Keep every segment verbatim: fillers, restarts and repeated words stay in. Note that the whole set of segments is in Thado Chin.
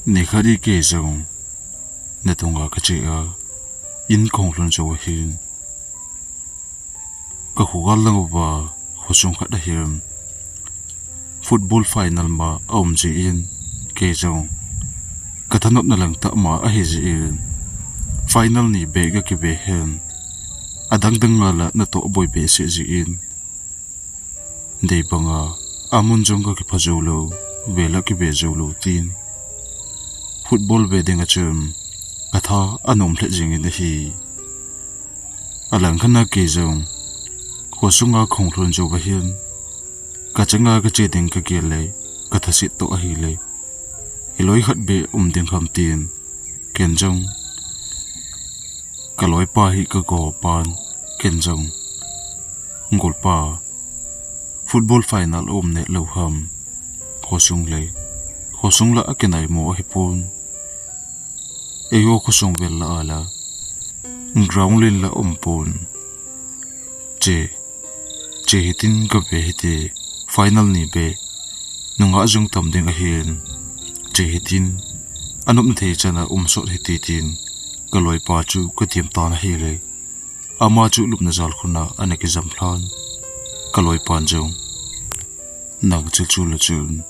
Nikhat hi kei jong natunga kache a, in kahung lhun jou ahin, kakhogal lang uva khosung khat ahin, football final ma aum jeh in, kei jong kathanopna langtah ma ahi jeh in, final ni beh kakive hen, adang dang nga la natoh boi behseh jeh in, dei banga amun jong kakipha joulou, ve la kive joulou tin, football ve dinga chun katha anom lheh jengin ahi. Alangkhat a kei jong khosunga kahung lhun jou ahin, kachanga kache ding kagel le, kathaset toh ahile, hiloi khat beh um ding ham tin, ken jong kaloipa hi kagopan, ken jong, Golpa, football final aum neh lou ham, khosung le khosung la akinaimo ahipon, eiho khosung vel la ala ground len la umpon, che, che hitin kave hite, final ni beh nungah jong tam ding ahin, che hitin anopna thei chana um sot hite tin, kaloipa chu katem tan ahile, ama chu lupna jalkhun a ana kijam lhan, kaloipan jong, nang chu chu la chun,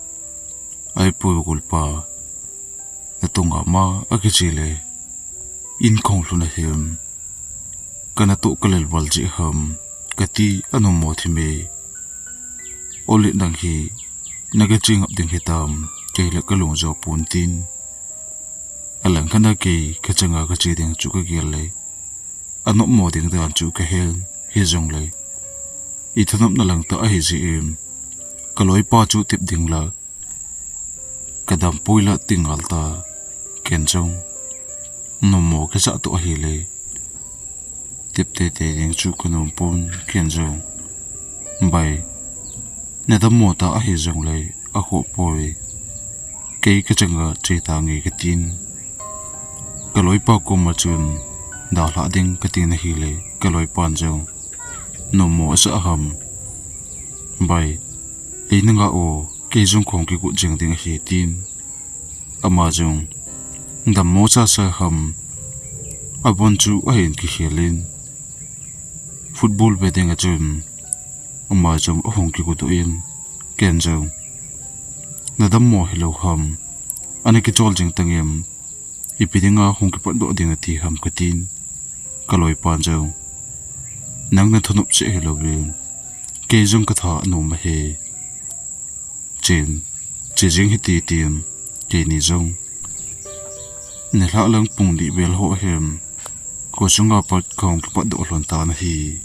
ahipoi Golpa, natunga ma akiche le, in kahung lhun ahin, kanatoh kalel val jeh ham, kati anom mo thim e. Ole nang hi nagache ngap ding hitam, kei la kalung jo pon tin, alangkhat a kei kachanga kache ding chu kagel le, anopmo ding dan chu kahen, hijongle, ithanopna langtah ahi jeh in, kaloipa chu tep ding la kadampoi la tingal ta, ken jong, nommo kajah toh ahile, tep teitei ding chu kanom pon, ken jong, bai, nadammo ta ahijongle, akhoh poi, kei kachanga che tange katin, kaloipa koma chun, dalhah ding katin ahile, kaloipan jong, nommo asah ham, bai, eina nga o, kei jong kahung kigot jeng ding ahi tin, ama jong, dammo sasa ham, abon chu ahin kikhel in, football ve dinga chun, ama jong ahung kigot doh in, ken jong, nadammo hilou ham, ana kichol jeng tangem, ipi dinga hung kipatdoh ding nati ham katin, kaloipan jong, nang nathanop cheh hilouvin, kei jong katha anom ahi, chen, che jeng hite tin, keini jong, nilhah lang pung ni vel ho ahin, khosunga pat kahung kipatdoh lhon tan ahi.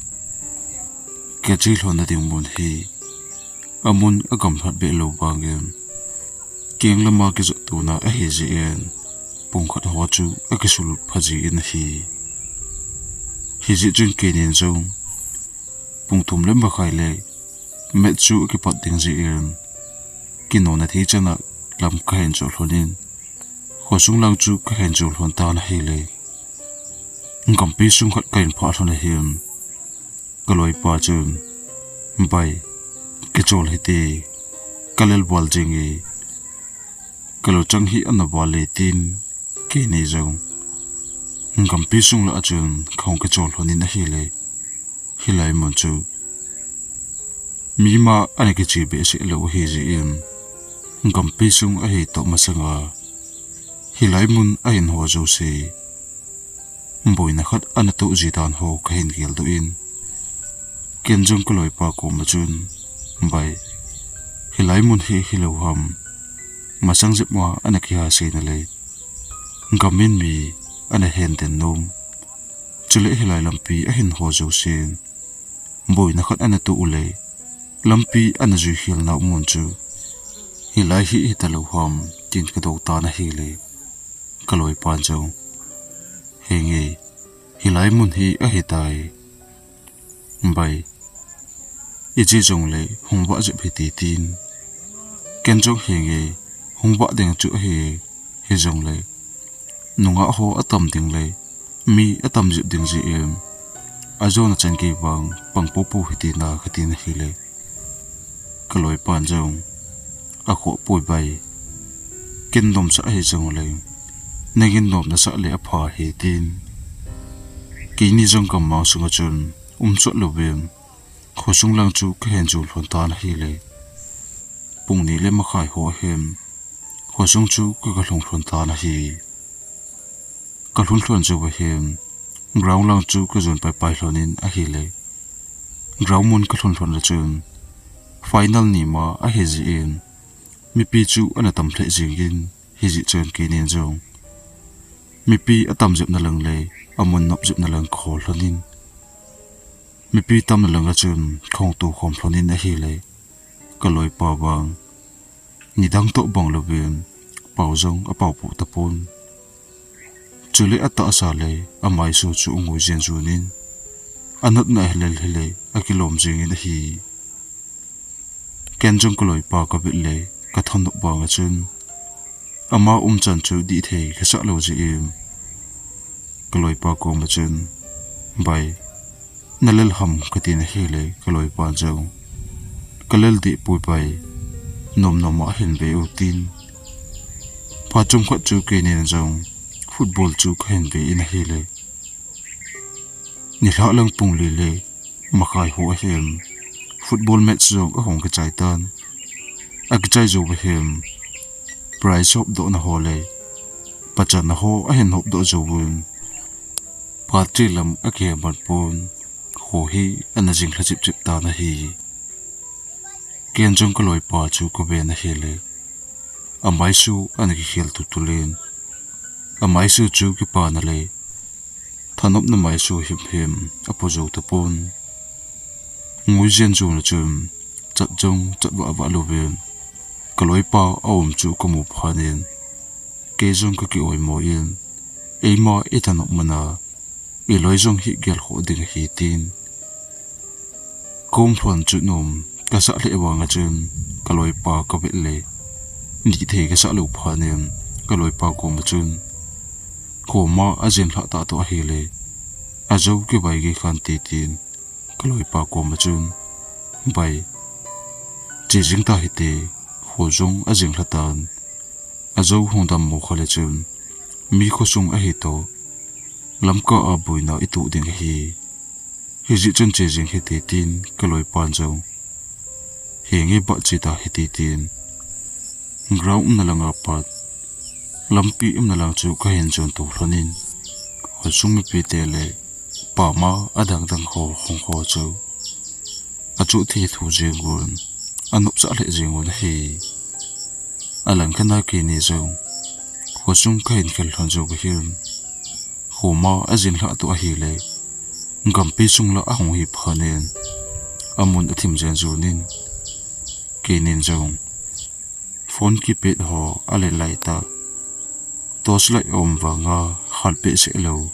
Kache lhonna ding mun hi, amun agamlhat beh lou vangin, keng lama kijot tona ahi jeh in, pung khat ho chu akisulut pha jin ahi. Hijeh chun keinin jong, pung thum le makhai le, match chu akipat ding jeh in, kinona thei chana lam kahin jot lhon in, khosung lang chu kahin jot lhon tan ahile, gampi sung khat kahin phah lhon ahin, kaloipa chun, bai, kichol hite, kalel val jenge, kaluchang hi ana val e tin, keini jong, gampi sung lah a chun kahung kichol lhon in ahile, hilai mun chu, mima ana kiche behseh lou ahi jeh in, gampi sung ahi toh masanga, hilai mun ahin ho jouse, boina khat ana toh ji dan ho kahin geldoh in, ken jong kaloipa koma chun, bai, hilai mun hi hilou ham, masang jep ma ana kiha seina le, gam in mi ana henden nom, chule hilai lampi ahin ho jousen, boina khat ana toh uleh, lampi ana jui khel nau mun chu, hilai hi hitalou ham, tin kadou tan ahile, kaloipan jong, henge, hilai mun hi ahitai, bai, ije jongle hung vah jep hite tin, ken jong henge, hung vah ding chu ahi, hijongle, nungah ho atam ding le, mi atam jep ding jeh in, ajona chan gei vang pang poupou hite na katin ahile, kaloipan jong, akhoh poi bai, Ken nomsah ahi jongle, nangin nomnasah le apha ahi, tin. Keini jong gammang sunga chun um chot louvin, khosung lang chu kahin jon lhon tan ahile, pung ni le makhai ho ahin, khosung chu ka, kalhung lhon tan ahi. Kalhun lhon jou ahin, ground lang chu kajon paipai lhonin ahile, ground mun kalhun lhon le chun, final ni ma ahi jeh in, mipi chu ana tam lheh jengin, hijeh chun keinin jong mipi atam jepna lang le amun nop jepna lang kahol lhonin, mipi tamna langa chun kahung tokhom lhonin ahile, kaloipa vang nidang toh bang louvin pao jong apao poh tapon. Chule atahsa le amaisu chu angui jen jonin, anatna ahilel hile akilom jengin ahi. Ken jong kaloipa kavet le kathanop vanga chun, ama umchan chu dihthei kasah lou jeh in, kaloipa koma chun, Bai, nalel ham, katin ahile, kaloipan jong, Kalel deh poi bai, nomnoma hin ve u, tin. Phat chomkhat chu keinin jong football chu kahin ve in ahile, nilhah lang pung li le makhai ho ahin, football match jong ahung kichai tan. Akichai jou ahin, prize hopdohna ho le pachatna ho ahin hopdoh jouvin, phat che lam akihe man pon, kho hi ana jinglha chipchip tan ahi. Ken jong kaloipa chu kaven ahile, amaisu ana kikhel tultul in, amaisu chu kipana le thanopna maisu himhim apo jou tapon. Ngui jen jona chun chat jong chat vahvah louvin, kaloipa aum chu kamu phatnin, kei jong kaki oimo in, Eima ithanop mana iloi jong hi gelkhoh ding ahi, tin. Kaum lhon chu nom kasah lheh vanga chun, kaloipa kavet le dihthei kasah lou phatnin, kaloipa koma chun, Khoma ajen lhah tah toh ahile, ajou kivai gei khante, tin, kaloipa koma chun, Bai, che jing tahite, kho jong ajing lha tan, ajou hung dammo khale chun, mi khosung ahi toh, Lamka a boina itoh ding ahi. Hijeh chun che jing hite, tin, kaloipan jong, Henge, bah, che tahite, tin, ground umna langa pat lampi umna lang chu kahin jon to lhonin, khosung mipite le pama adangdang ho hung ho chu achu thei thu jengun, anopsah lheh jengun ahi. Alangkhat a keini jong khosung kahin khel lhon jou ahin, khoma ajen lhah toh ahile, gampi sung lah ahung hi phatnin, amun athim jen jonin, keinin jong phone keypad ho alen lai tah, torchlight aum vanga khat behseh lou,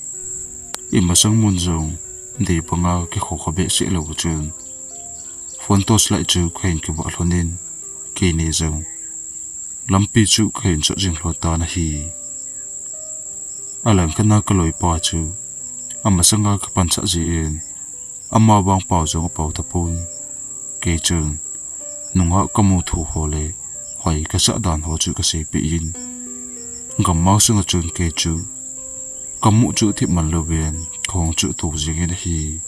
imasang mun jong dei banga kikhokha behseh lou chun, phone torchlight chu kahin kivah lhonin, keini jong lampi chu kahin jot jing lhon tan ahi. Alangkhat a kaloipa chu amasanga kapansah jeh in, ama vang pao jong apao tapon. Kei chun nungah kamu thu ho le hoi kasah dan ho chu kaseipeh in, gammang sunga chun kei chu kamu chu thip man louvin kahung chu to jingin ahi.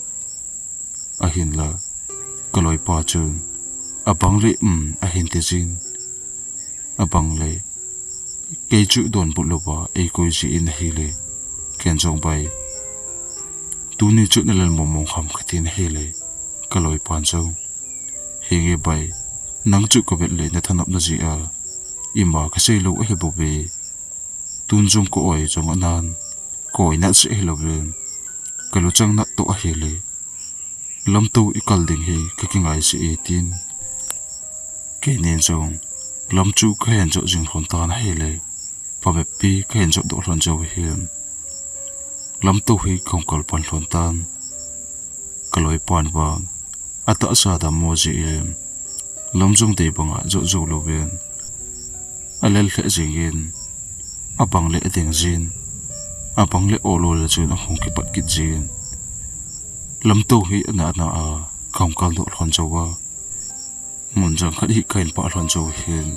Ahinla kaloipa chun, Abang le, um, ahin ti jin. Abang le, kei chu donbut louva eikoi jin ahile, ken jong, Bai, tuni chu nalel mongmong ham, katin ahile, kaloipan jong, Henge bai, nang chu kavet le nathanopna jeh a ima kasei lou ahibouve. Tun jong ka-oi jong anan, ka-oi nat seh ahilouvin, kaluchang nat toh ahile, lamto ikal ding hi kakingai jeh e, tin. Keinin jong lam chu kahin jot jing lhon tan ahile, phabep pi kahin jotdoh lhon jou ahin. Lamto hi kahung kal pan lhon tan. Kaloipan vang atahsa dammo jeh in, lam jong dei banga jot jou louvin, alel lheh jingin, abang le ading jin, abang le ol ol a chun ahung kipat kit jin. Lamto hi ana ana a kahung kaldoh lhon jouva, mun jang khat hi kahin pah lhon jou ahin,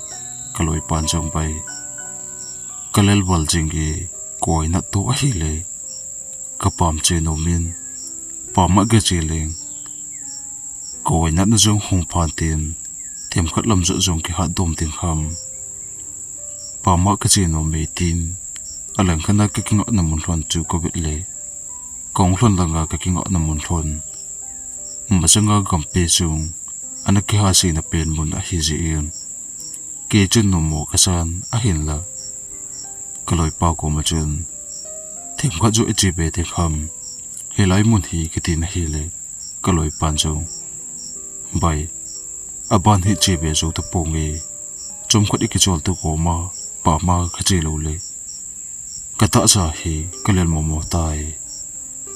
kaloipan jong bai, Kalel val jing e, koi nat to ahile. Kapam che nom in, pam a kache leng. Koi natna jong hung phan tin, themkhat lam jot jong kihat dom ding ham. Pam a kache nom e tin, alangkhat a kakingahna mun lhon chu kavet le. Kahung lhon langa kakingahna mun lhon. Masanga gampi sung, ana kihasina pen mun ahi jeh in. Kei chun nommo kasan ahinla. Kaloipa koma chun, themkhat joh iche be ding ham. Hilai mun hi katin ahile. Kaloipan jong, bai, aban hi che be jou taponge. Chomkhat ikichol to koma, pam a kache lou le. Katahsa hi kalel momo tai.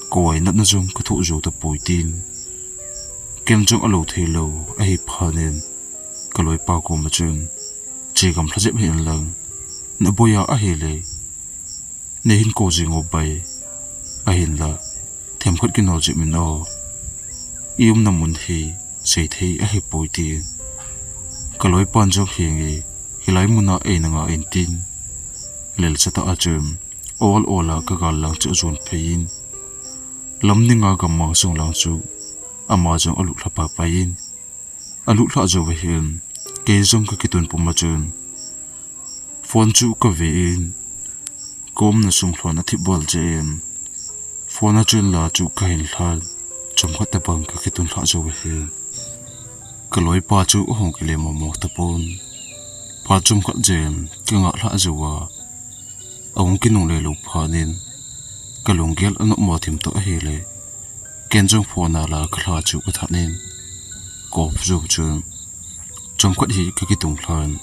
Koi natna jong kathoh jou tapoi tin. Ken jong alou thei lou ahi phat in. Kaloipa koma chun, che gamla jep hih in lang. Naboi a ahile. Neihin kou jing o bai. Ahinla. Themkhat kinol jep in o. I umna mun hi seithei ahipoi tin. Kaloipan jong henge, hilai muna eina nga in tin. Lelchat a chun, ol ol a kagal lang chu ajon phei in. Lam ninga gammang sung lang chu, ama jong alut lha paipai in. Alut lhah jou ahin, kei jong kakitun pum a chun. Phone chu kave in, kaumna sung lhon athip bol jeh in. Phone a chun la chu kahin lhan, chomkhat tabang kakitun lhah jou ahin. Kaloipa chu ahung kile momo tapon. Phat chomkhat jen, kangah lhah jou a. Ahung kinungle lou phat in, kalunggel anop mo thim toh ahile. Ken jong phone a la kalha chu kathat in. Ka off jou chun. Chomkhat hi kakitung lhan.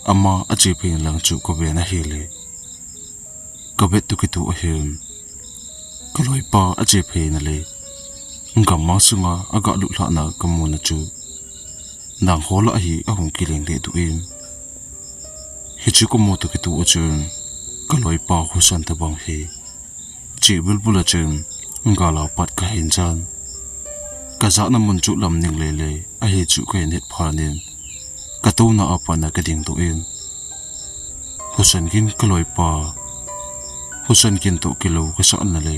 Ama ache phei in lang chu kaven ahile. Kavet toh kitoh ahin. Kaloipa ache phei na le. Gammang sunga agalut lhahna kamuna chu. Nangho lah hi ahung kileng deh duh in. Hichu kamu toh kitoh a chun. Kaloipa husa tabang hi. Che bulbul a chun, gala pat kahin jan. Kajahna mun chu lam ning lele, ahi chu kahin het phat in, katouna a pat na kading doh in. Husa gin kaloipa, husa gin toh kilou kasah na le,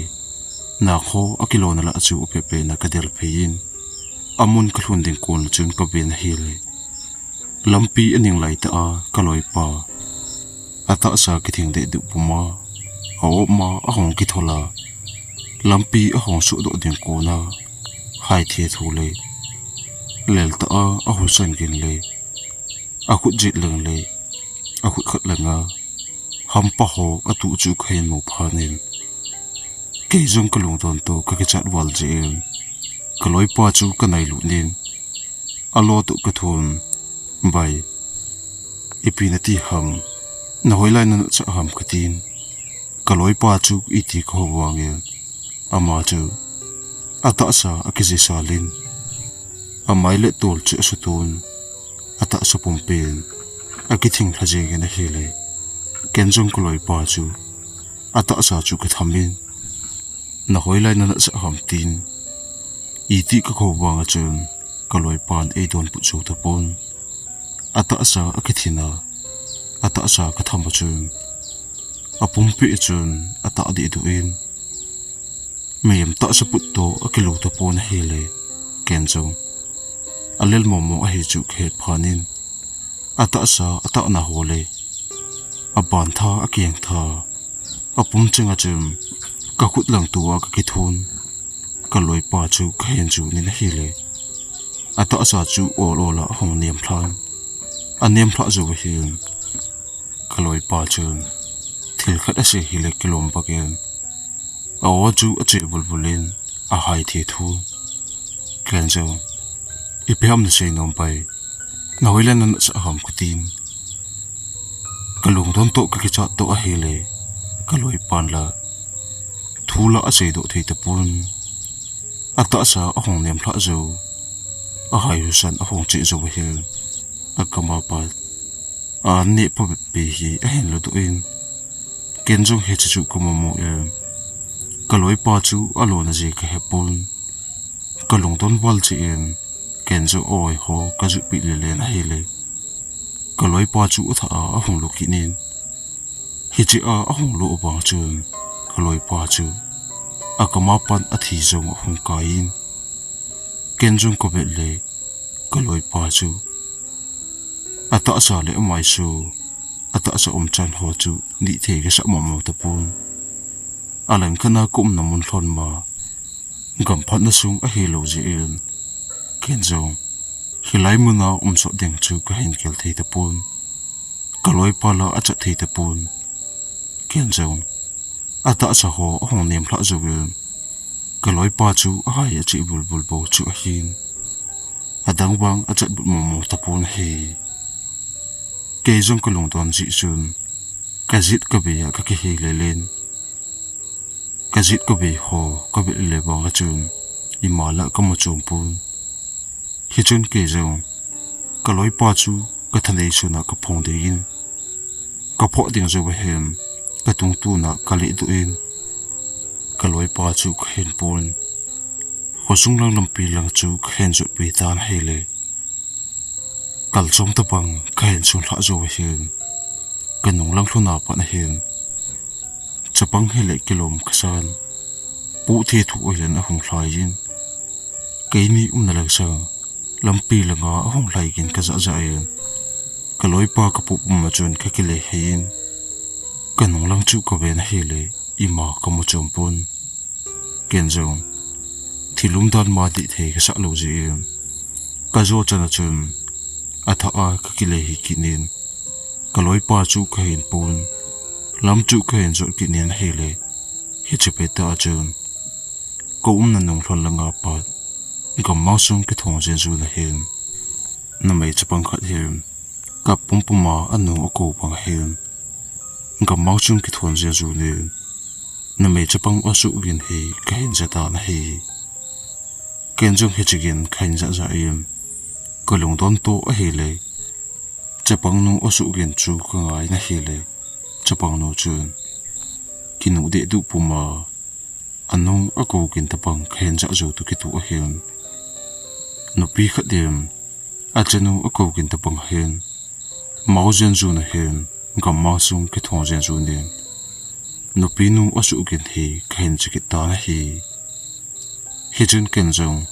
nangho akilona lah chu apepe na kadel phei in. Amun kalhun ding kon chun kaven ahile. Lampi aning lai tah a kaloipa. Atahsa kithing deh duh pum a. A-op ma ahung kithol a. Lampi ahung suhdoh ding kon a. Haithe thu le. Lel tah a ahusa gin le. Akhut jet leng le. Akhut khat leng a. Hampa ho atuh chu kahin mu phat in. Kei jong kalungdon toh kakichat val jeh in. Kaloipa chu kanailut in. Alo toh kathon, bai. Ipi nati ham, nahoilai nanatsa ham katin. Kaloipa chu iti kahou vangin. Ama chu, atahsa akijisal in. Amai le tol chu asutun. Atahsa pumpen. Akithing lha jeng in ahile. Ken jong kaloipa chu. Atahsa chu katham in. Nahoilai nanatsa ham tin. Iti kakou vang a chun, kaloipan eidonbut jou tapon. Atahsa akithin a, atahsa katham a chun. Apumpi a chun, atah deh doh in. Mihem tahsa put toh akilou tapon ahile, ken jong. Alel momo ahi chu kahet phat in. Atahsa, atahna ho le. Aban tha, akeng tha. Apum cheng a chun, kakhut lang tua kakithun. Kaloipa chu kahin jun in ahile. Atahsa chu ol ol a ahung nem lhan. Anem lha jou ahin. Kaloipa chun, thil khat asei hile kilom bak in. A-o chu ache bulbul in, ahaithe thu. Ken jong, ipi ham nasei nom pai. Nahoilai nanatsa ham katin. Kalungdon toh kakichat toh ahile, kaloipan la. Thu la asei doh thei tapon. Atahsa ahung nem lha jou. Ahai husa ahung che jou ahin. Akam a pat. Aneh phabep pi hi ahin ludoh in. Ken jong hiche chu kamamo e. Kaloipa chu alona jeh kahepon. Kalungdon val jeh in. Ken jong oi ho kajutpi lelen ahile. Kaloipa chu athah a ahung lukit in. Hiche a ahung lou vang chun, ka loipa chu akam a pat athi jong ahung kai in. Ken jong ka vet le, ka loipa chu atahsa le amaisu, atahsa umchan ho chu dih thei kasa mama tapon. Alangkhat a ka umna mun lhon ma, gam phatna sung ahilou jeh in, ken jong hilai mun a um sot ding chu ka hin gel thei tapon. Ka loipa la achat thei tapon. Ken jong atahsa ho ahung nem lhah jou in, ka loipa chu ahai achi bulbul bou chu ahin. Adang vang achat but mama tapon ahi. Kei jong ka lungdon jeh chun, ka jet ka bei a ka kihei lel in. Ka jet ka bei ho ka vet le vang a chun, ima la ka mu chom pon. Hichun kei jong ka loipa chu ka thanei sun a ka phong ding in, ka phoh ding jou ahin, ka tungtun a ka leh doh in, ka loipa chu ka hin pon. Khosung lang lampi lang chu ka hin jot pi tan ahile, kalchom tabang ka hin sun lhah jou ahin, ka nung lang lhun a pat ahin, chapang hile kilom kasan, pu thi thu ahin ahung lhai in, keini umna lang sang lampi lang a ahung lhai gin ka jah jah in, ka loipa ka poh pum a chun ka kile hei in, ka nung lang chu ka ven ahile, ima ka mu chom pon. Ken jong thil umdan ma dih thei kasa lou jeh in, ka jo chan a chun athah a ka kile hei kit in, ka loipa chu ka hin pon, lam chu ka hin jot kit in ahile, hiche pet a chun ka umna nung lhon lang a pat, gammang sung kithong jen jun ahin, numei chapang khat hin, kap pumpum a anu akou bang ahin, gammang sung kithong jen jun in, numei chapang asuh gin hi ka hin ja tan ahi. Ken jong hiche gin ka hin jah jah in, ka lungdon toh ahile, chapang nu asuh gin chu ka ngai in ahile, chapang nu chun kinuh deh duh pum a, anu akou gin tabang ka hin jah jou toh kitoh ahin, nupi khat in achanu akou gin tabang ahin, mao jen jun ahin, gammang sung kithong jen jun in, nupi nu asuh gin hi ka hin ja kit tan ahi. Hichun ken jong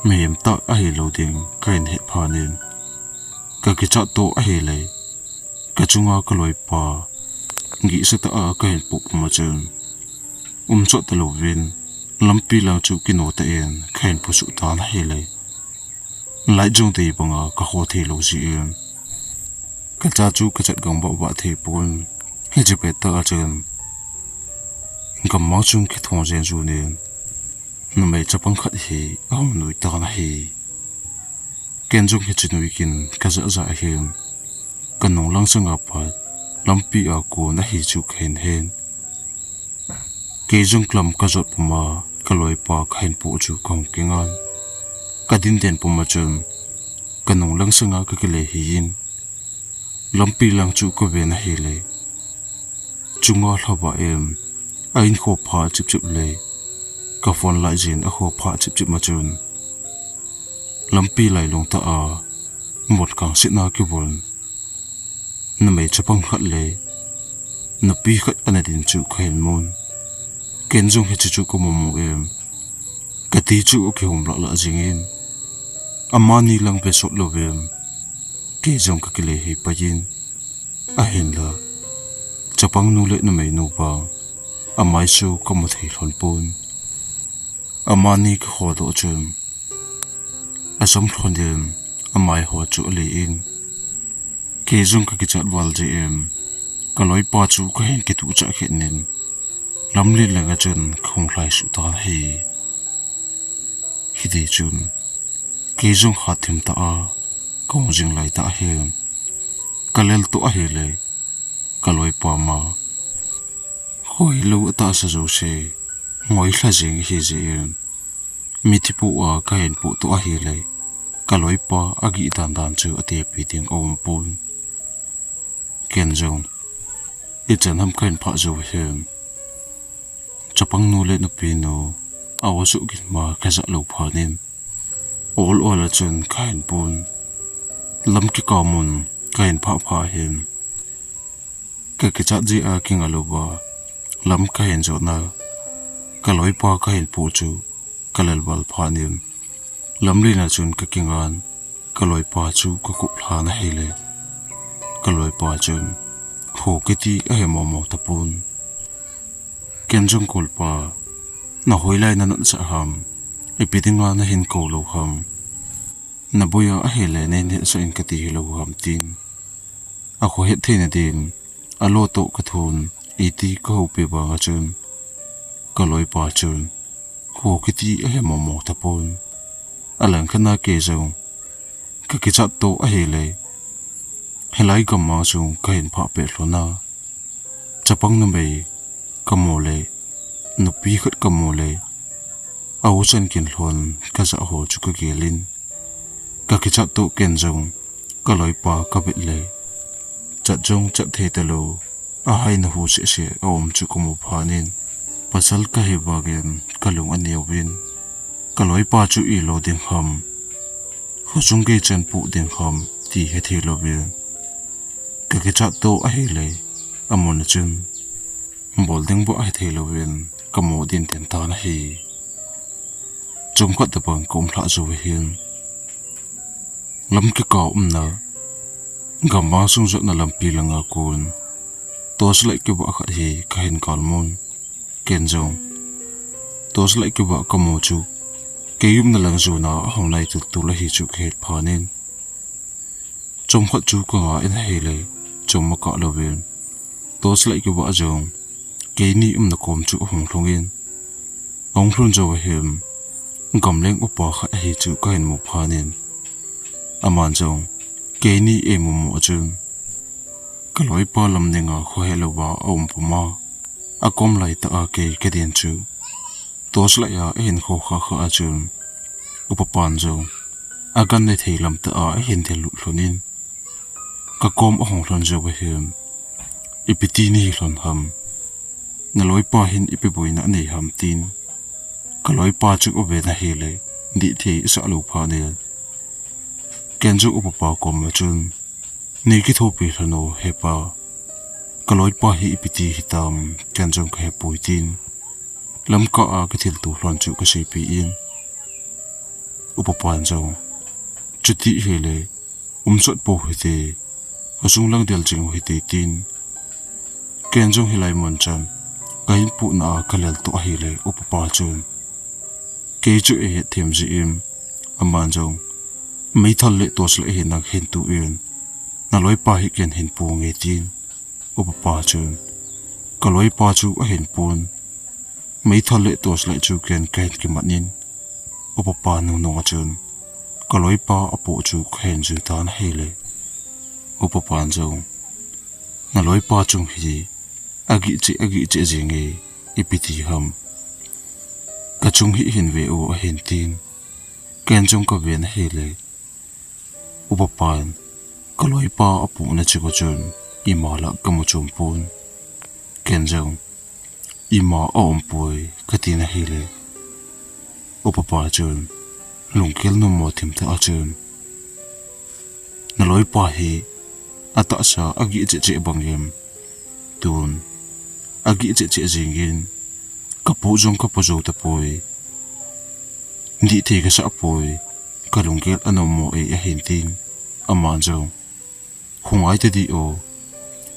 mihem tah ahilou ding ka hin het phat in, ka kichat toh ahile, ka chunga ka loipa gihsa tah a ka hin poh pum a chun, um sot talouvin, lampi lang chu kino tah in ka hin pusuh tan ahile, light jong dei bang a ka ho thei lou jeh in, ka cha chu ka chat gang bah bah thei pon. Hiche pet a chun, gammang sung kithong jen jun in, numei chapang khat hi ahung nui tan ahi. Ken jong hiche nui gin ka jah jah ahin, ka nung lang sang a pat lampi a kon ahi chu ka hin hen. Kei jong lam ka jot pum a, ka loipa ka hin poh chu ka hung kingan. Ka din den pum a chun, ka nung lang sang a ka kile hei in, lampi lang chu ka ven ahile, chunga lhava in a in kho pha chip chip le, ka phone light jin a kho pha chip chip ma chun, lampi lailung tah a mot kang sit na kivon, numei chapang khat le nupi khat ana din chu ka hin mun. Ken jong hiche chu ka mu mu in, ka ti chu akihum lah lah jing in, amani lang ve sot louvin, kei jong ka kile hei pai in, ahinla chapang nu le numei nu vang amaisu ka mu thei lhon pon. Amani ka kho doh chun, asam lhon in amai ho chu ale in, kei jong ka kichat val jeh in, ka loipa chu ka hin kituh chah khen in, lamlen lang a chun ka hung lhai suh tan ahi. Hiti chun, kei jong hat thim tah a ka hung jing lai tah ahin, ka lel toh ahile, ka loipa ma, hoilou atahsa jouse ngoi lha jing ahi jeh in, mithi poh a ka hin poh toh ahile, ka loipa agih dan dan chu atepi ding aum pon. Ken jong ichan ham ka hin phah jou ahin, chapang nu le nupi nu a asuh gin ma ka jah lou phat in, ol ol a chun ka hin pon. Lam kikah mun ka hin phah phah ahin, Ka kichat jeh a kinga louva lam ka hin jotna, ka loipa ka hin pu chu ka lelval phat in, lamlen a chun ka kingan, ka loipa chu ka kup lhan ahile, ka loipa chun, "Ho kiti ahe momo tapon." Ken jong, "Kolpa, na hoilai na natsah ham, ipi dinga na hin kou lou ham, na boiya ahile nei hetsah in kati hilou ham," tin. A khohet theina din, a lo toh ka thon, iti ka houpi vang a chun, ka loipa chun, "Ho kiti ahe momo tapon." A langkhat na kei jong, ka kichat toh ahile, hilai gam a chun ka hin phah peh lhon a, chapang numei ka mu le, nupi khat ka mu le, a u chan kin lhon ka jah ho chu ka gel in, ka kichat toh ken jong, ka loipa ka vet le, chat jong chat thei talou, a haina hu seh seh a um chu ka mu phat in, pasal ka hi vang in ka lung a neo in, ka loipa chu i lo ding ham, khosung gei chan pu ding ham ti hethei louvin, ka kichat toh ahile, a mun a chun bol ding bou ahethei louvin ka mu ding ten tan ahi. Chomkhat tabang ka um lhah jou ahin, lam kikah umna, gam a sung jotna lampi langa kon, torchlight kivah khat hi ka hin kal mun. Ken jong, torchlight kivah ka mu chu, kei umna lang jona a hung nai tultul ahi chu ka het phat in, chomkhat chu ka nga in ahile, chom a kah louvin, torchlight kivah jong, keini umna kom chu a hung lhung in, a hung lhun jou ahin, gamleng upa khat ahi chu ka hin mu phat in, aman jong, keini eimu mu a chun, ka loipa lam dinga khohe louva a um puma, a kom lai tah a kei ka din chu, torchlight a ahin kho kha kha a chun, upa pan jong, a gan ne thei lam tah a ahin del lut lhon in, ka kom a hung lhon jou ahin, "Ipi ti nahi lhon ham? Na loipa hin ipi boina anei ham?" tin, ka loipa chu a ven ahile, dih thei asah lou phat in, ken jong upa pa kom a chun, "Nei kithopi lhon o hepa, ka loipa hi ipi ti hitam, ken jong ka hepoi," tin, lamkah a ka thilto lhon chu ka seipeh in, upa pan jong, "Chuti hile, um sot pou hite, khosung lang del jing u hite," tin, ken jong hilai mun chan ka hin puna a ka lel toh ahile, upa pa chun, kei chu eihet them jeh in, aman jong, "Meithal le torchlight hi nang hin tu in, na loipa hi ken hin pu nge," tin, upa pa chun, ka loipa chu ahin pun, meithal le torchlight chu ken ka hin kimat in, upa pa nunung a chun, ka loipa apoh chu ka hin jui tan ahile, upa pan jong, "Na loipa chung hi agih cheh, agih cheh jing e, ipi ti ham? Ka chung hi hin ve o," ahin tin, ken jong ka ven ahile, upa pan ka loipa apohna chunga chun ima lah ka mu chom pon. Ken jong, "Ima a um poi," ka tin ahile, upa pa chun lunggel nommo thim tah a chun, "Na loipa hi atahsa agih cheh cheh bang in, tun agih cheh cheh jing in, ka pu jong ka pu jou tapoi, dih thei ka sah poi, ka lunggel anommo e," ahin tin, aman jong, "Hung ngai tadih o,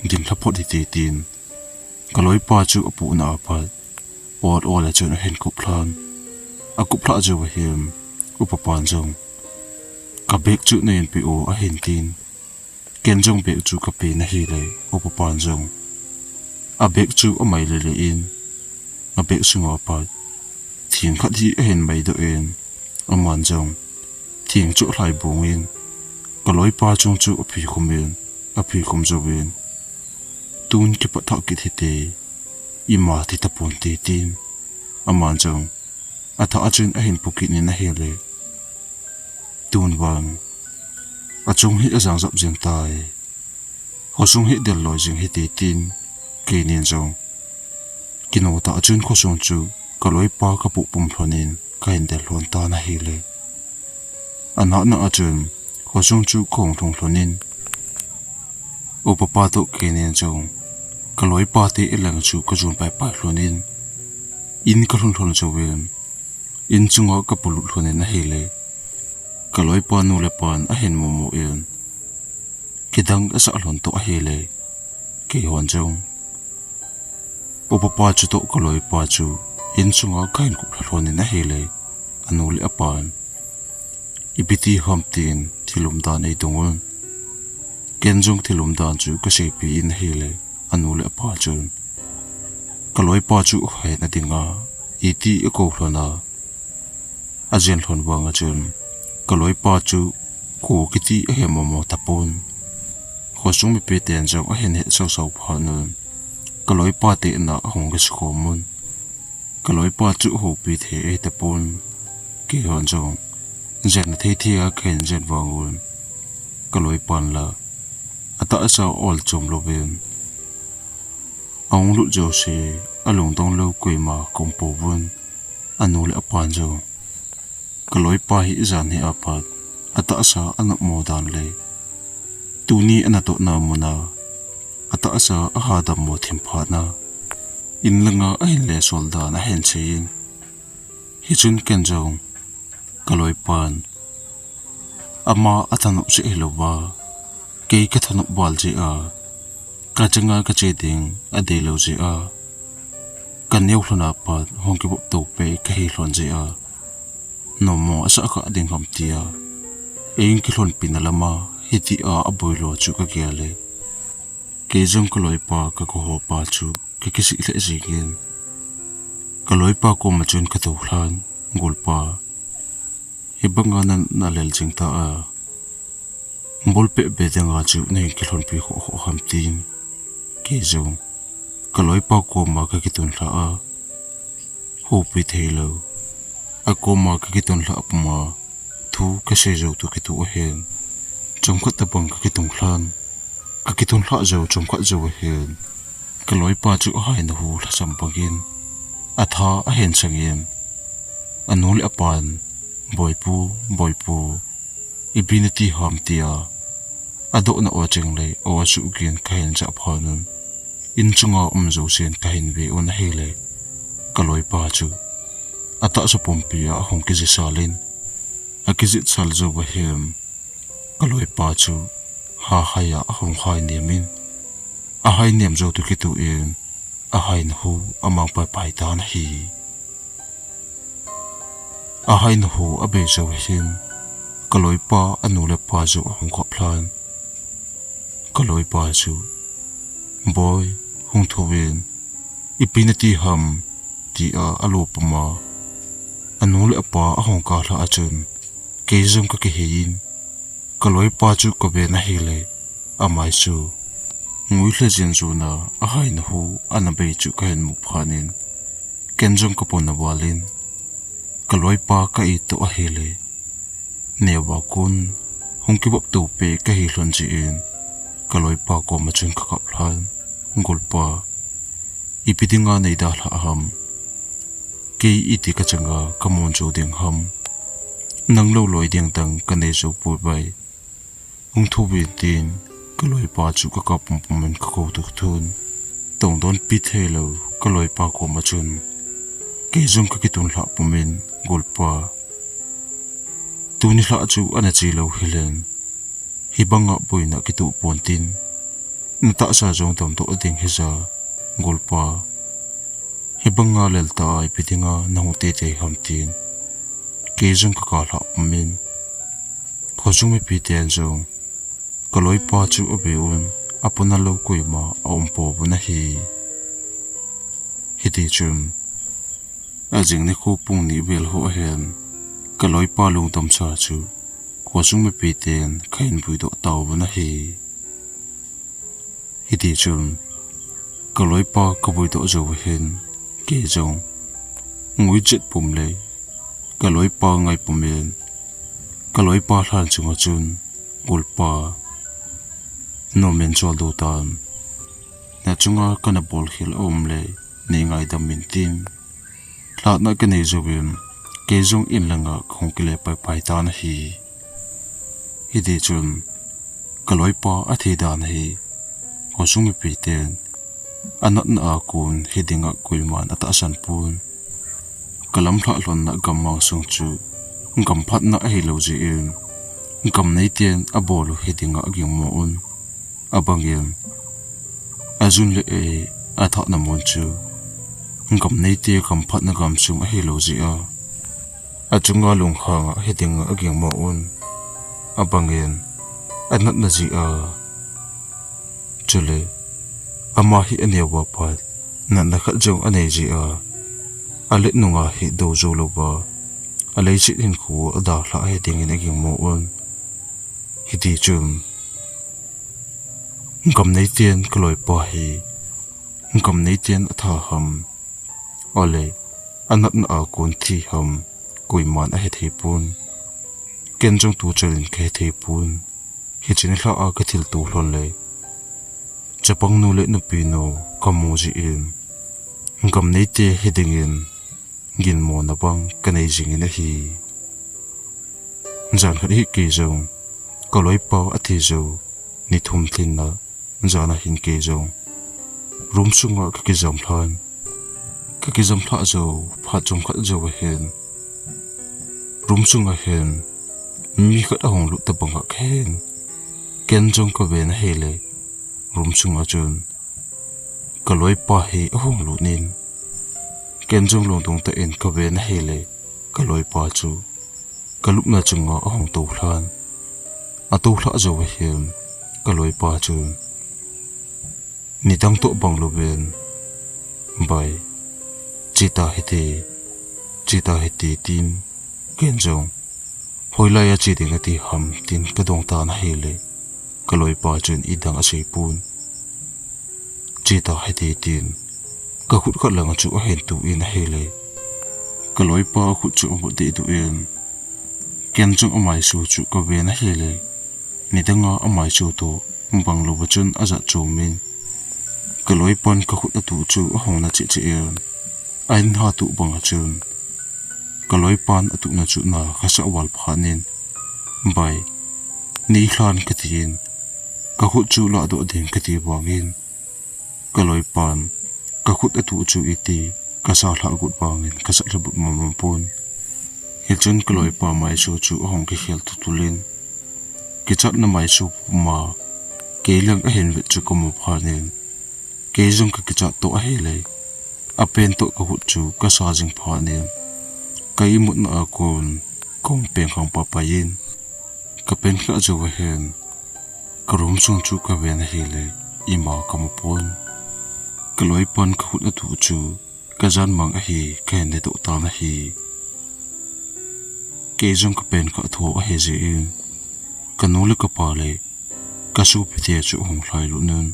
ding lha phot hite," tin, ka loipa chu apohna a pat ol ol a chun ahin kup lhan. A kup lhah jou ahin, upa pan jong, "Ka bag chu nei in pe o," ahin tin, ken jong bag chu ka pe in ahile, upa pan jong a bag chu amai lele in, a bag sunga pat thing khat hi ahin mai doh in, aman jong thing chu alhai bung in, ka loipa chung chu aphi khum in, aphi khum jouvin, "Tun kipat thah kit hite, ima thi tapon te," tin, aman jong athah a chun ahin pu kit in ahile, "Tun vang achung hi ajang jap jeng tai, khosung hi del loi jing hite," tin, keinin jong kino tah a chun khosung chu ka loipa ka puh pum lhon in ka hin del lhon tan ahile, anatna a chun khosung chu ka hung lhung lhon in, upa pa toh keinin jong Ka loipa te in lang chu ka jon paipai lhon in, in ka lhun lhon jouvin, in chunga ka polut lhon in ahile, ka loipa nu le pan ahin mumu in, kidang asah lhon toh ahile, keihon jong upa pa chu toh ka loipa chu in chunga ka hin kup lha lhon in ahile, anu le apan, ipi ti ham tin thil umdan eidong un. Ken jong thil umdan chu ka seipeh in ahile, anu le apa chun, ka loipa chu ahen ading a, iti akou lhon a, ajen lhon vang a chun, ka loipa chu kho kiti ahe momo tapon. Khosung mipi ten jong ahin hetsau sau phat un, ka loipa te in a ahung kisukhom un. Ka loipa chu houpi thei ahi tapon. Keihon jong jen thei thei a ka hin jen vang un, ka loipan la atahsa ol chom louvin, ahung lut jouse, alungdong lou koima ka um pouvin, anu le apan jong, ka loipa hi jan hi apat atahsa ana mo dan le, tuni ana tohna mun a atahsa aha dammo thim phat na, in langa ahin le sol dan ahin seiyin. Hichun ken jong, ka loipan, ama athanop jeh hilouva, kei ka thanop val jeh a, ka changa ka che ding adei lou jeh a, ka neo lhon a pat hung kivop to pei ka hi lhon jeh a, nommo asah kha ding ham tia, eihin kilhonpi na lama, hitia aboi lo chu ka gel e. Kei jong ka loipa ka kiho pa chu ka kisih lheh jingin, ka loipa koma chun ka tou lhan, golpa, hibanga na, na lel jing ta a, bol peh be ding a chu na hin kilhonpi kho kho ham tin. Kei jong ka loipa koma ka kitun lha a, houpi thei lou, akoma ka kitun lha puma, thu ka sei jou toh kitoh ahin, chomkhat tabang ka kitun lhan. Ka kitun lha jou chomkhat jou ahin, ka loipa chu ahaina hu lhasam bangin atha ahin sangin, anu le apan, Boipu, Boipu, ipi nati ham tia, adoh na o cheng le, o asu gin ka hin ja phan un, in chunga um jousen ka hin ve un ahile, ka loipa chu atahsa pumpi a ahung kijisal in, akijisal jou ahin, ka loipa chu hahai a ahung hai nem in, ahai nem jou toh kitoh in, ahaina hu amang paipai tan ahi. Ahaina hu abei jou ahin, ka loipa anu le apa jong ahung kap lhan. Ka loipa chu, Boi, hung thouvin, ipi nati ham, tia alo puma, anu le apa ahung kap lha a chun, kei jong ka kihei in, ka loipa chu ka ven ahile, amai chu ngui lheh jeng jona ahaina hu ana bei chu ka hin mu phat in, ken jong ka pona val in, ka loipa ka it toh ahile, neo a kon hung kivop to pei ka hi lhon jeh in, ka loipa koma chun ka kap lhan, Golpa, ipi dinga nei dalha ham? Kei iti ka changa ka mun jou ding ham? Nang lou loi ding dang ka nei jou poi bai. Hung thouvin tin, ka loipa chu ka kap pum pum in ka kou toh ka thun. Tongdonpi thei lou ka loipa koma chun, kei jong ka kitun lha pum in, Golpa, tuni lha chu ana che lou hilen, hibanga boina kitoh pon tin, na tahsa jong damdoh ding hija, Golpa, hibanga lel ta a ipi dinga na hung teitei ham tin, kei jong ka kap lha pum in, khosung mipi ten jong, ka loipa chu ave un, apona lou koima aum pouvin ahi. Hiti chun, ajing nikho pung ni vel ho ahin, ka loipa lungdam sa chu, khosung mipi ten ka hin vuidoh tauvin ahi. Hiti chun, ka loipa ka vuidoh jou ahin, kei jong ngui jet pum le, ka loipa ngai pum in, ka loipa lhan chunga chun, Golpa, nom in choldo tan. Na chunga kana bolkhel aum le, nei ngaidam in tin, lhatna ka nei jouvin, kei jong in langa ka hung kile paipai tan ahi. Hiti chun, ka loipa athi dan ahi, khosung mipi ten, Anatna a kon hiding a koiman atahsan pon. Ka lamlhah lhonna gammang sung chu gam phatna ahilou jeh in, gam neiten abol u hiding a agingmo un. Abangin, ajun le ei athahna mun chu gam neite gam phatna gamsung ahilou jeh a, achunga lunghang a hiding a agingmo un. Abangin, anatna jeh a. Chule, ama hi aneo a pat, natna khat jong anei jeh a, alet nunga hi dou jou louva, aleiset hinkho adalhah hiding in agingmo un. Hiti chun, gam neiten ka loipa hi gam neiten atha ham, ahilou le anatna a kon thi ham, koiman ahethei pon. Ken jong tuchan in kahethei pon. Hiche nilhah a kathilto lhon le chapang nu le nupi nu kamu jeh in, gam neite hiding in ginmona bang kanei jing in ahi. Jan khat hi kei jong ka loipa athi jou ni thum lhinna jan a hin kei jong room sunga kakijam lhan. Kakijam lhah jou phat chomkhat jou ahin, room sunga hin mi khat ahung lut tobang a kahen. Ken jong kaven ahile, room sunga chun ka loipa hi ahung lut in. Ken jong lungdong tah in kaven ahile, ka loipa chu ka lupna chunga ahung tou lhan. Atou lhah jou ahin, ka loipa chun nidang toh bang louvin, "Bai, che ta hite, che ta hite," tin, ken jong, "Hoilai a che ding ati ham?" tin kadong tan ahile, ka loipa chun idang asei pon. "Che ta hite," tin, ka khut khat lang chu ahin tuh in ahile, ka loipa khut chu amut dehduh in, ken jong amaisu chu kaven ahile, nidang a amaisu toh bang louva chun ajat chom in, ka loipan ka khut atuh chu ahung na cheh cheh in, ahin hatuh bang a chun, ka loipan atuhna chu na kasah val phat in, "Bai, nei lhan," katin, ka khut chu lahdoh ding kati vangin, ka loipan ka khut atuh chu iti kasa lhah got vangin kasah lhabut mama pon. Hichun ka loipa maisu chu ahung kikhel tutul in, kichatna maisu puma kei lang ahin vet chu kamu phat in, kei jong kakichat toh ahile, apen toh ka khut chu kasa jing phat in, ka imutna a kon kahung peng khang paipai in, kapen kha jou ahin, ka room sung chu kaven ahile, ima kamu pon. Ka loipan ka khut atuh chu kajan mang ahi kahin hedoh tan ahi. Kei jong kapen kha tho ahi jeh in, kanu le kapa le kasopite chu ahung lhailut un,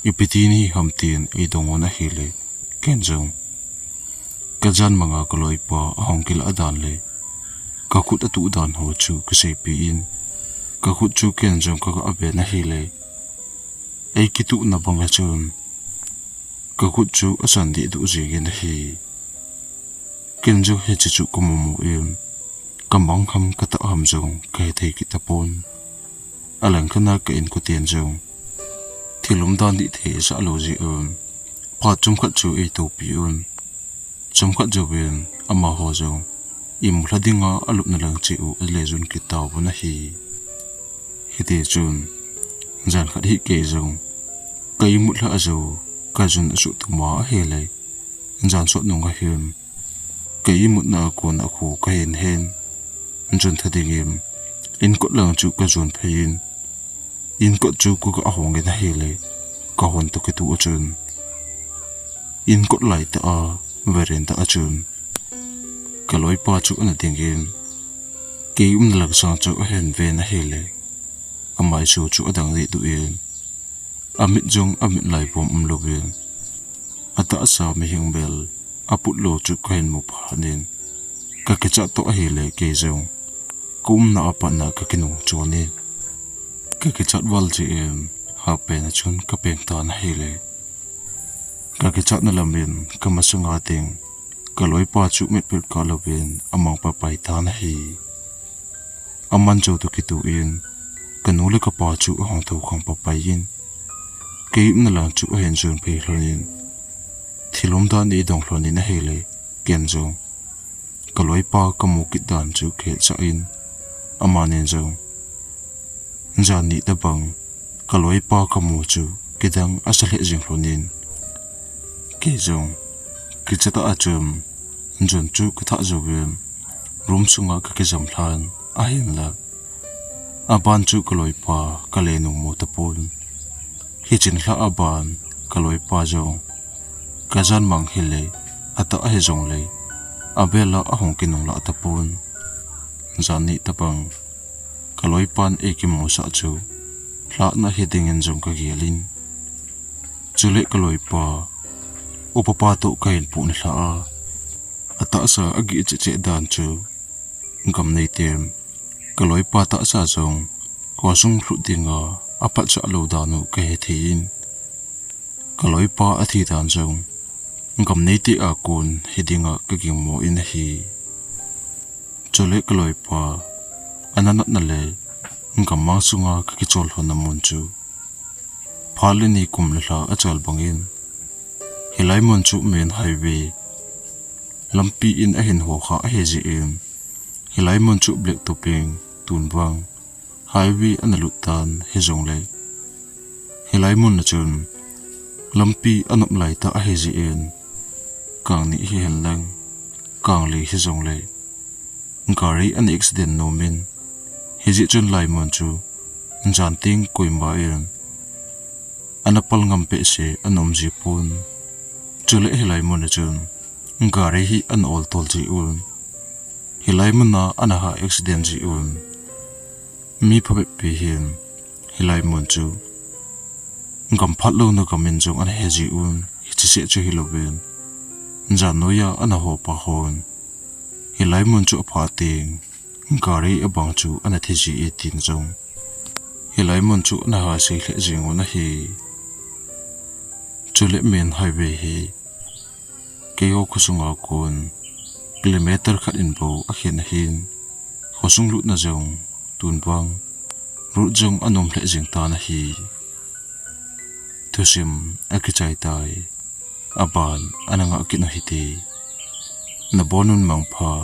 ipi ti nahi ham tin eidong un ahile, ken jong kajan manga ka loipa ahung kilah dan le ka khut atuh dan ho chu kaseipeh in, ka khut chu ken jong kaga ven ahile, eikituhna bang a chun ka khut chu asan dehduh jing in ahi. Ken jong hiche chu kamu mu in, kamang ham katah ham jong kahethei kit tapon. Alangkhat a ka inkoten jong thil umdan dih thei asah lou jeh un, phat chomkhat chu eitoupi un. Chomkhat jouvin amaho jong imut lha dinga alupna lang cheh u ale jun kit tauvin ahi. Hitichun, jan khat hi kei jong ka imut lhah jou kajun asuh tuma ahile, jan sot nung ahin, ka imutna a kona kho kahin hen, jun tha dingin inkot lang chu kajon phei in, inkot chu kaga hong in ahile, kahon toh kitoh a chun, inkot laitah a veranda a chun ka loipa chu ana dingin, kei umna lang sang chu ahin ven ahile, amaisu chu adang dehduh in, amit jong amit laivom umlouvin, atahsa mihem bel aput lou chu kahin mu phat in, kakichat toh ahile kei jong ka umna a pat na kakinung chon in, kakichat val jeh in half pant a chun kapeng tan ahile, kakichatna lam in kamasanga ding ka loipa chu mitpet kah louvin amang paipai tan ahi. Aman jou toh kitoh in, kanu le kapa chu ahung thou khang paipai in, Kei umna lang chu ahin jon phei lhonin, thil umdan eidong lhonin ahile, ken jong kaloipa kamu kit dan chu kahetsah in, amanin jong jan ni tabang kaloipa kamu chu kidang asa lheh jing lhonin, kei jong kichatah a chun jon chu kathah jouvin, room sunga kakijam lhan ahinla, aban chu kaloipa kale nung mu tapon. Hiche lha aban kaloipa jong kajan mang hile, atah ahi jongle, abel a ahung kinung lah tapon. Jan ni tabang kaloipan eikimusah chu lhahna hi dingin jong kagelin. Chule kaloipa, upapa toh kahin puh nilhah a, atahsa agih cheh cheh dan chu, gam neiten kaloipa tahsa jong khosung lhut dinga aphatchah lou dan u kahethei in, kaloipa athi dan jong gam neite a kon hi dinga kagingmo in ahi. Chule kaloipa ana natna le gammang sunga kakichol lhonna mun chu phat le ni kum le lha achal bangin, hilai mun chu main highway lampi in ahin hokha ahi jeh in, hilai mun chu black topping tun vang highway ana lut tan hijongle, hilai mun a chun lampi anop laitah ahi jeh in, kang ni hihen lang kang li hijongle, gari ana accident nomin, hijeh chun hilai mun chu jan teng koima in ana pal ngam behseh ana um jipon. Chule hilai mun a chun gari hi ana ol tol jiuvin, hilai mun a ana ha accident jiuvin, mi phabep pi hin hilai mun chu gam phatlouna gam in jong ana he jiuvin, hiche seh chu hilouvin, jan noiya ana hopa hon hilai mun chu apha teng gari abang chu ana thi ji e tin jong hilai mun chu ana ha sei lheh jeng un ahi. Chule main highway hi keiho khosunga kon kilometer khat in bou akhen ahin, khosung lutna jong tun vang road jong anom lheh jeng tan ahi. Thusim akichai tai, aban ana ngah kit u hite. Nabonun mangpha.